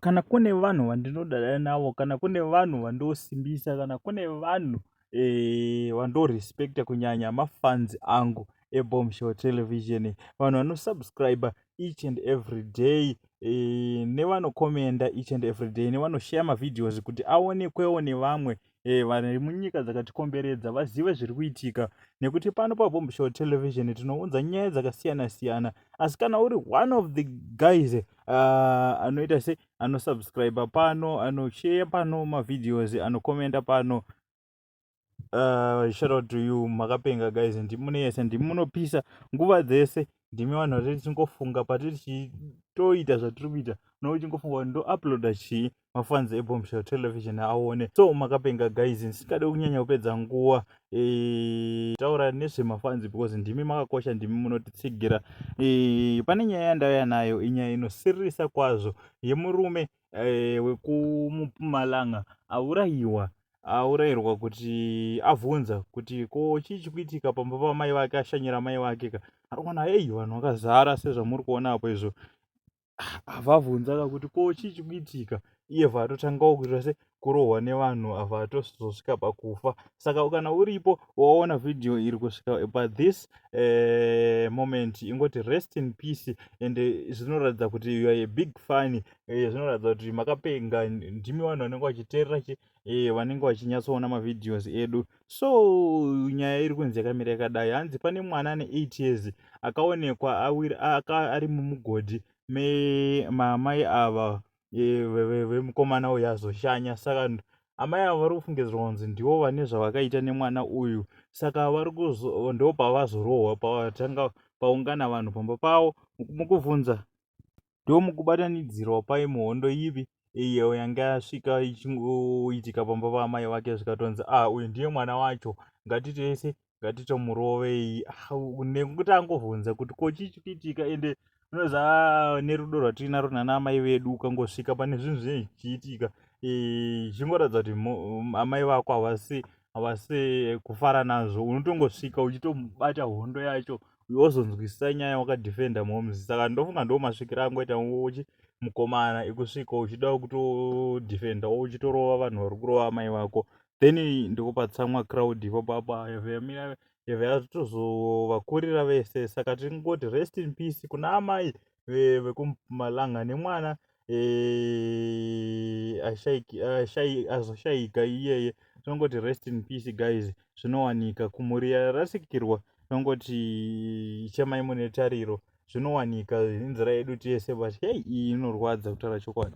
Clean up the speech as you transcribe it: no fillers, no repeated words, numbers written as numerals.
Kana kune vanhu vandinodada navo, kana kune vanhu vandosimbisa, kana kune vanhu vandorespecta kunyanya, mafans angu eBombshow Television, vanhu vanosubscribe each and every day, nevanokomenda each and every day, nevanoshare mavideos kuti aonekwewo nevamwe vari munyika dzakatikomberedza, vazive zviri kuitika, nekuti pano paBombshow Television tinounza nyaya dzakasiyana siyana. Asi kana uri one of the guys anoita se anosubscribe pano, anoshare pano mavideos, anokomenda pano, shout out to you. Makapenga guys, ndimune yese, ndimi munopisa nguva dzese, ndimi vanhu vatiri tichingofunga patiri tichitoita zvatiri kuita, nouchingofunga kuti ndouploada chii mafans eBombshow Television aone. So makapenga guys. Ndisingade kunyanya kupedza nguva taura nezvemafans, because ndimi makakosha, ndimi munotitsigira. Pane nyaya yandauya nayo, inyaya inosiririsa kwazvo, yemurume wekuMpumalanga aurayiwa, aurayirwa kuti avhunza kuti ko chii chikuitika pamba pamai vake. Ashanyira mai vake ka, ari kuona ei vanhu vakazara sezvamuri kuona apo izvo. Avavhunza ka kuti ko chii chikuitika, iye bva atotangawo kuita se kurohwa nevanhu, abva atozosvika pakufa. Saka kana uripo waona vhidhiyo iri kusvika pathis moment, ingoti rest in peace. And zvinoratidza kuti you are a big fan, zvinoratidza kuti makapenga, ndimi vanhu vanenge vachiteerera chi vanenge vachinyatsoona mavideos edu. So nyaya iri kunzi yakamira yakadai: hanzi pane mwana ane 8 years akaonekwa ari mumugodhi memamai ava vemukomana uyu azoshanya. Saka amai ava vari kufungidzirwa kunzi ndivo vane zvavakaita nemwana uyu. Saka vari ndo pavazorohwa, pavatanga paungana vanhu pamba pavo mukubvunza, ndo mukubatanidzirwa pai muhondo ipi iyo yanga yasvika ichingoitika pamba paamai vake, zvikatonzi, "Ah, uyu ndiye mwana wacho, ngatitese ngatitomurovei," nekuti angovhunza kuti ko chii chikuitika. Ende unoziva nerudo rwatinaro nana amai vedu, ukangosvika pane zvinhu zvinenge zvichiitika zvichingoratidza kuti amai vako havasi kufara nazvo, unotongosvika uchitobata hondo yacho, wozonzwisisa nyaya, wakadhifenda moms. Saka ndofunga ndo masvikiro angoita uchi mukomana ikusvika uchida kutodhifenda, uchitorova vanhu vari kurova amai vako, then ndikupatsamwa crowd ipapo apa yabva yatozovakurira vese. Saka tingoti rest in peace kuna amai vekuMpumalanga nemwana azoshayika iyeye. Tinongoti rest in peace guys, zvinowanika. Kumhuri yarasikirwa tinongoti chemai mune tariro, zvinowanika, inzira yedu tese. But hei, iyi inorwadza kutaura chokwadi.